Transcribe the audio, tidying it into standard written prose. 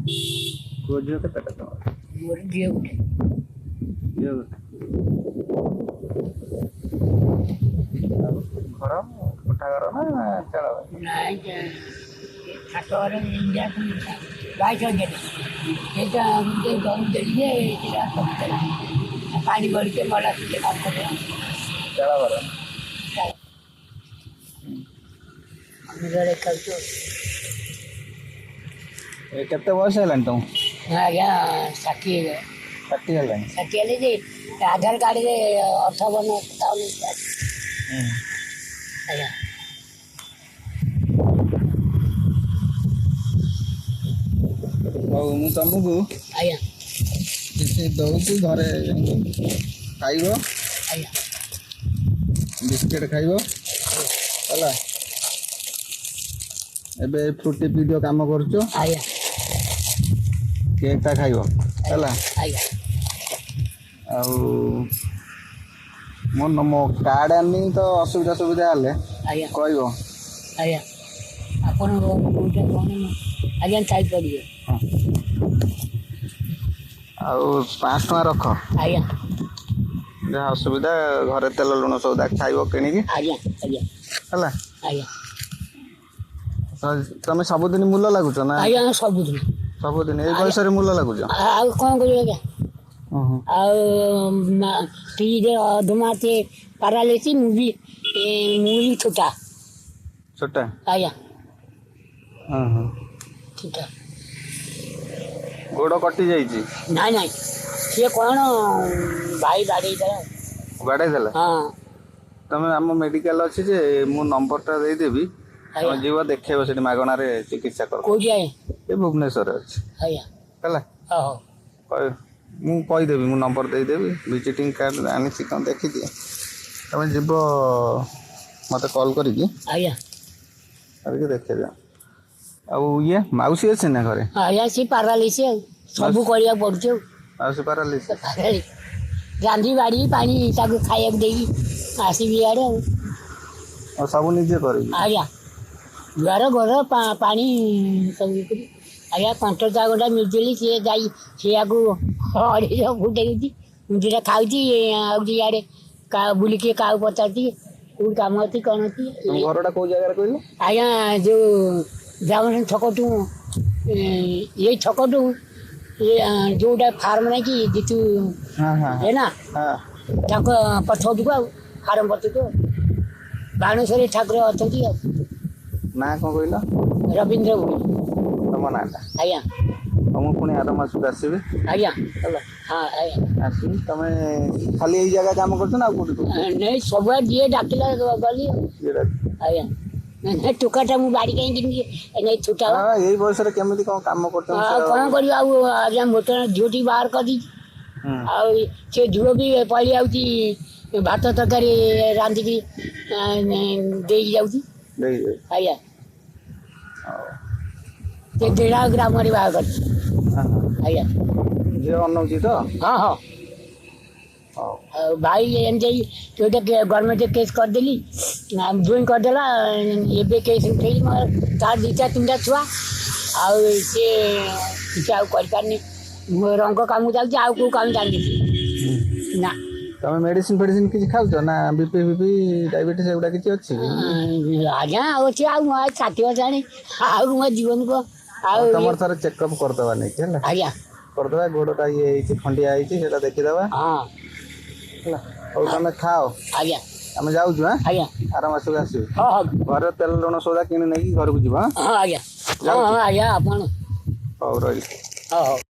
ପୁଅ ଝିଅ କେତେଟା ତମର? ମୋର ଝିଅ ଗୋଟେ। ଝିଅ ଗୋଟେ। ଆଉ ଘର କୋଠା ଘର ନା ଚାଳ ଘର? ନାଇଁ, ଛାତ ଘର 22,000 ସେଇଟା ଗରମ ଦେଲି ଯେ ସେଇଟା କମିଥିଲା, ପାଣି ଭରିକି ମଲା। ଟିକେ କାମ କରିବା। ଚାଳ ଘର। ଆମେ ଜଣେ ଖାଉଛୁ। ଏ କେତେ ବୟସ ହେଲାଣି ତମକୁ? ଆଜ୍ଞା, 60। 60 ହେଲାଣି? 60 ହେଲେ ଯେ ଆଧାର କାର୍ଡ଼ରେ 58 57। ଆଜ୍ଞା। ହଉ, ମୁଁ ତମକୁ କିଛି ଦଉଛି, ଘରେ ଯାଇକି ଖାଇବ। ଆଜ୍ଞା। ବିସ୍କେଟ୍ ଖାଇବ, ହେଲା? ଏବେ ଫ୍ରୁଟି ପିଇ କାମ କରୁଛ। ଆଜ୍ଞା। କେକ୍ଟା ଖାଇବ, ହେଲା? ଆଜ୍ଞା। ଆଉ ମୋ କାର୍ଡ଼ ଆଣିନି ତ, ଅସୁବିଧା ସୁବିଧା ହେଲେ ଆଜ୍ଞା। କହିବ। ଆଜ୍ଞା, ଆପଣ କୋଉଟା କ'ଣ ଆଜ୍ଞା ଖାଇପାରିବେ। ହଁ, ଆଉ 500 ଟଙ୍କା ରଖ। ଆଜ୍ଞା। ଯାହା ଅସୁବିଧା, ଘରେ ତେଲ ଲୁଣ ସଉଦା ଖାଇବ କିଣିକି। ଆଜ୍ଞା ଆଜ୍ଞା। ହେଲା? ଆଜ୍ଞା। ତ ତମେ ସବୁଦିନ ମୂଲ ଲାଗୁଛ ନା? ଆଜ୍ଞା, ସବୁଦିନ। ସବୁଦିନ ଏଇ ବୟସରେ ମୂଲ ଲାଗୁଛ? ଆଉ କ'ଣ କରିବି ଆଜ୍ଞା? ଓହୋ। ଆଉ ସ୍ତ୍ରୀରେ ଅଧମାତେ ପାରାଲିସି, ମୁଁ ବି ଛୋଟା। ଛୋଟା? ଆଜ୍ଞା। ହଁ ହଁ। ଛୋଟା। ଗୋଡ଼ କଟି ଯାଇଛି? ନାଇଁ ନାଇଁ, ସିଏ କ'ଣ ଭାଇ ବାଡ଼େଇ ଦେଲା। ବାଡ଼େଇ ଦେଲା? ହଁ। ତମେ ଆମ ମେଡିକାଲ ଅଛି ଯେ, ମୁଁ ନମ୍ବରଟା ଦେଇଦେବି, ତମେ ଯିବ, ଦେଖେଇବ, ସେଠି ମାଗଣାରେ ଚିକିତ୍ସା କର। କୋଉଠି ଆଜ୍ଞା? ଏ ଭୁବନେଶ୍ୱରରେ ଅଛି। ଆଜ୍ଞା। ହେଲା? ହଉ। ମୁଁ କହିଦେବି, ମୁଁ ନମ୍ବର ଦେଇଦେବି। ଭିଜିଟିଂ କାର୍ଡ଼ ଆଣିଛି, କ'ଣ ଦେଖିଦିଏ। ତମେ ଯିବ, ମୋତେ କଲ୍ କରିକି ଆଜ୍ଞା। କରିକି ଦେଖେଇଦିଅ। ଆଉ ଇଏ ମାଉସୀ ଅଛି ନା ଘରେ? ଆଜ୍ଞା, ସିଏ ପାରାଲିସି, ଆଉ ସବୁ କରିବାକୁ ପଡୁଛି ଆଉ। ମାଉସୀ ପାରାଲିସି? ପାରାଲିସି। ରାନ୍ଧି ବାଢ଼ି ପାଣି ତାକୁ ଖାଇବାକୁ ଦେଇକି ଆସିବି ଇଆଡ଼େ ଆଉ। ଆଉ ସବୁ ନିଜେ କରିବି? ଆଜ୍ଞା, ଦୁଆର ଘର ପାଣି ସବୁ ଇଏ କରି। ଆଜ୍ଞା, କଣ୍ଟ ଚାଉଳଟା ମିଳିଥିଲି, ସିଏ ଯାଇ ସିଆକୁ 250 ଫୁଟେଇଛି, ମୁଁ ଦୁଇଟା ଖାଉଛି। ଆଉ ଇଆଡ଼େ ବୁଲିକି କାହାକୁ ପଚାରୁଛି କୋଉଠି କାମ ଅଛି, କ'ଣ ଅଛି। ତମ ଘରଟା କୋଉ ଜାଗାରେ କହିଲ? ଆଜ୍ଞା, ଯୋଉ ବ୍ରାହ୍ମଣ ଛକଠୁ, ଏଇ ଛକଠୁ ଏ ଯୋଉଟା ଫାର୍ମ ନାହିଁ କି ଜିତୁ ହଁ ହଁ ଏ ନା ତାଙ୍କ ପଛକୁ, ଆଉ ଫାର୍ମ ପଛକୁ ବାଣେଶ୍ୱରୀ ଠାକୁର ଅଛନ୍ତି ଆଉ। ନା କ'ଣ କହିଲ? ରବୀନ୍ଦ୍ର ଭୋଇ। ତମ ନାଁଟା? ଆଜ୍ଞା। ହଉ, ମୁଁ ପୁଣି ଆର ମାସକୁ ଆସିବି। ଆଜ୍ଞା। ହେଲା? ହଁ ଆଜ୍ଞା। ଆସିବି। ତମେ ଖାଲି ଏଇ ଜାଗା କାମ କରୁଛ ନା ଆଉ କୋଉଠି କରୁଛ? ନାଇଁ, ସବୁଆଡ଼େ ଯିଏ ଡାକିଲା ଗଲି ଆଉ। ଆଜ୍ଞା, ନାଇଁ, ଟୋକାଟା ମୁଁ ବାଡ଼ି କାହିଁକି ନାଇଁ ଛୋଟା। ହଁ, ଏଇ ବୟସରେ କେମିତି କ'ଣ କାମ କରୁଛନ୍ତି? ଆଉ କ'ଣ କରିବି ଆଉ ଆଜ୍ଞା? ମୋଟ ଝିଅଟି ବାହାର କରିଦେଇଛି। ଆଉ ସେ ଝିଅ ବି ପଳେଇ ଯାଉଛି, ଭାତ ତରକାରୀ ରାନ୍ଧିକି ଦେଇକି ଯାଉଛି। ଦେଇକି? ଆଜ୍ଞା। ହଉ। ସେ ଦେଢ଼ ଗ୍ରାମରେ ବାହା କରିଛି। ହଁ। ଆଜ୍ଞା। ଝିଅ ଅନଉଛି ତ? ହଁ। ହଉ। ଆଉ ଭାଇ ଏମିତି ଗୋଟେ ଗଭର୍ଣ୍ଣମେଣ୍ଟ କେସ୍ କରିଦେଲି, ଜୋଇଁ କରିଦେଲା। ଏବେ କେସ୍ ଉଠେଇଲି। ମୋର ତାର ଦୁଇଟା ତିନିଟା ଛୁଆ, ଆଉ ସିଏ କିଛି ଆଉ କରିପାରୁନି। ମୁଁ ରଙ୍ଗ କାମକୁ ଯାଉଛି, ଆଉ କେଉଁ କାମ ଜାଣିନି ନା। ତମେ ମେଡିସିନ ଫେଡିସିନ କିଛି ଖାଉଛ ନା? ବିପି ଫିପି, ଡାଇବେଟିସ୍ ଏଗୁଡ଼ା କିଛି ଅଛି? ଆଜ୍ଞା, ଆଉ ଅଛି। ଆଉ ମୁଁ ଆଉ 60 ବର୍ଷ ହେଲାଣି, ଆଉ ମୋ ଜୀବନକୁ ଆଉ ତମର ଥରେ ଚେକଅପ୍ କରିଦବା ନେଇକି, ହେଲା? ଆଜ୍ଞା। କରିଦବା। ଗୋଡ଼ଟା ଇଏ ହେଇଛି, ଖଣ୍ଡିଆ ହେଇଛି, ସେଇଟା ଦେଖିଦବା। ହଁ। ହେଲା? ହଉ, ତମେ ଖାଅ। ଆଜ୍ଞା। ଆମେ ଯାଉଛୁ ଆଁ। ଆଜ୍ଞା। ଆର ମାସକୁ ଆସିବି। ହଁ ହଁ। ଘରେ ତେଲ ଲୁଣ ସଉଦା କିଣି ନେଇକି ଘରକୁ ଯିବ ଆଁ। ହଁ ଆଜ୍ଞା, ହଁ ହଁ ଆଜ୍ଞା, ଆପଣ ହଉ, ରହିଲି। ହଉ ହଉ।